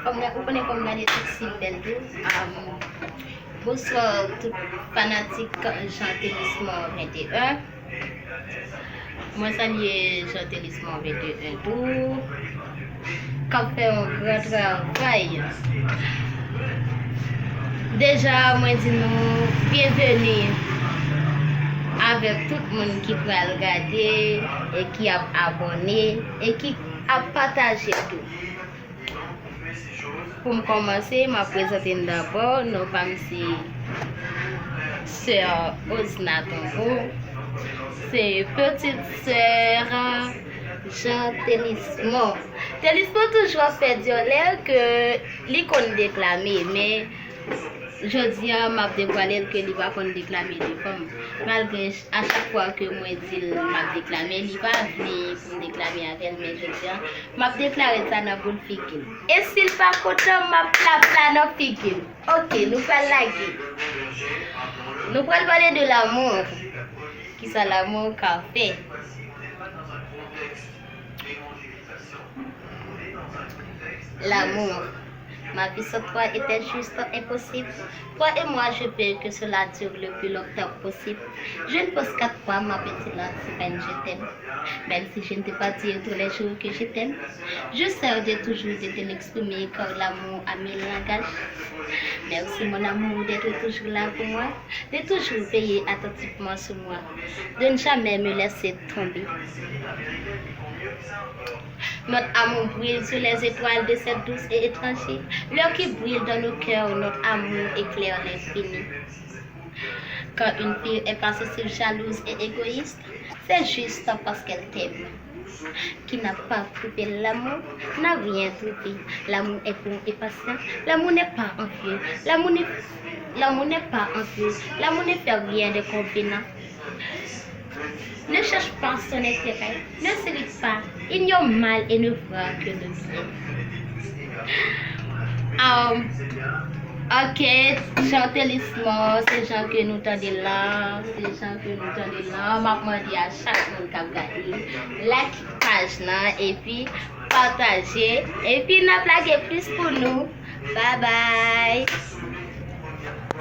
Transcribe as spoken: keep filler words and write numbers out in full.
Kòm ou konnen kòm gade tout sim bèl tou. Bonswa tout fanatik Jean Thélismore venteyen. Mwen salye Jean Thélismore venteyen tou, k ap fè yon gran travay. Deja, mwen di nou byenveni avèk tout moun ki pral gade e ki ap abòne e ki ap pataje tou. Pou m kòmanse, m ap prezante m dabò. Non pa m se sè Osna Tongo. Se pitit sè Jean Thélismore. Thélismore toujou ap fè dyòlè ke li konn deklame, men jodi a m ap devwale l ke li pa konn deklame devan m. Malgre a chak fwa ke mwen di l m ap deklame, li pa vle pou m deklame avè l, men jodi a m ap deklare sa nan boul figi l. E si l pa kontan, m ap plapla nan figi l. Oke, nou pral lage. Nou pral pale de lanmou. Kisa lanmou ka fè? L'amour. Ma vie sans toi était juste impossible. Toi et moi, je veux que cela dure le plus longtemps possible. Je ne pense qu'à toi, ma petite love, c'est pas un je t'aime. Même si je ne t'ai pas dit tous les jours que je t'aime, j'essaie de toujours de te l'exprimer car l'amour a mille langages. Merci mon amour d'être toujours là pour moi, de toujours veiller attentivement sur moi, de ne jamais me laisser tomber. Notre amour brille sur les étoiles de cette douce et étrange île. L'heure qui brille dans nos cœurs, notre amour éclaire l'infini. Quand une fille est possessive, jalouse et égoïste, c'est juste parce qu'elle t'aime. Qui n'a pas trouvé l'amour n'a rien trouvé. L'amour est bon et patient. L'amour n'est pas envieux. L'amour ne, l'amour n'est pas envieux. L'amour ne fait rien de convenant. Ne cherche pas son intérêt. Ne s'irrite pas. Ignore mal et ne vois que le bien. Um, ok, Jean Thélismore, se jan ke nou tande la, se jan ke nou tande la. M ap mande a chak moun k ap gade, like paj lan, epi pataje, epi n ap lage plis pou nou. Bye bye.